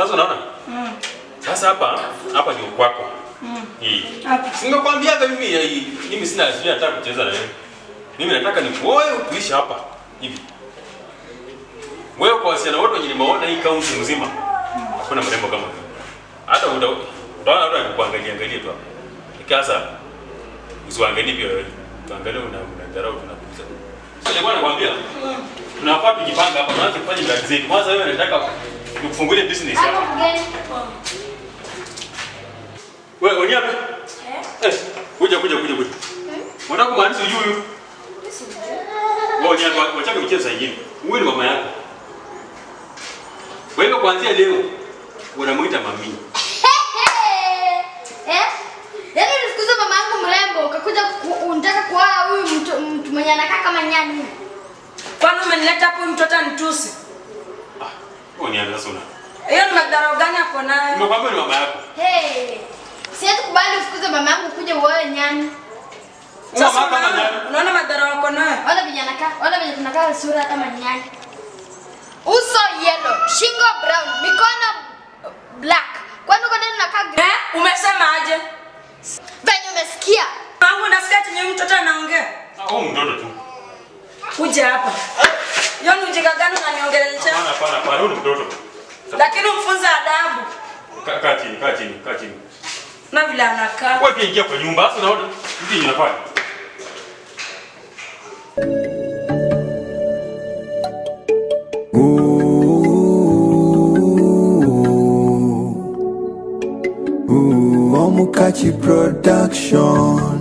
Sasa unaona? Sasa hapa hapa ndio kwako. Hii. Hapa. Singekwambiaga mimi mimi sina sijui nataka kucheza na wewe. Mimi nataka nikuoe tuishi hapa hivi. Wewe kwa wasichana wote wenye nimeona hii kaunti mzima, hakuna mrembo kama wewe. Hata utaona watu wakikuangalia angalia tu hapa. Sasa usiwaangalie pia wewe. Tuangalie una dharau tunakuuza. Sasa nilikuwa nakwambia tunafaa tujipanga hapa, tuanze kufanya miradi zetu. Kwanza wewe nataka nikufungulie business Hapo hapa. mgeni. Wewe onyame. Eh, kuja kuja kuja kuja. Unataka kumaanisha huyu huyu? Wewe onyame, wacha kucheza nyingine. Huyu ni mama yako. Kwa hivyo kuanzia leo unamuita mami. Eh? Yaani ulifukuza mama yangu mrembo ukakuja unataka kuoa huyu mtu mwenye anakaa kama nyani. Kwani umenileta hapo huyu mtoto anitusi? Ah, wewe onyame sasa una. Hiyo ni madharau gani ako nayo? Nimekwambia ni mama yako. Hey. Siwezi kubali ufukuze mama yangu kuja uoe nyani. Sasa Mama yako ama unaona nyani? unaona madharau ako nayo? Ona venye anakaa, ona venye tunakaa sura kama nyani. Uso yellow, shingo brown, mikono black. Kwani uko ndani unakaa green? Eh? Umesema aje? Venye umesikia. Mangu nasikia chenye huyu mtoto anaongea. Ah, huyu mtoto tu. Kuja hapa. Hiyo ni ujinga gani unaniongelesha? Hapana, hapana, hapana, huyu ni mtoto. Lakini umfunze adabu. Kaa chini, kaa chini, kaa chini. Na vile anakaa. Wewe pia ingia kwa nyumba, sasa unaona vitu yenye unafanya. Ooh, ooh, Omukachi Production.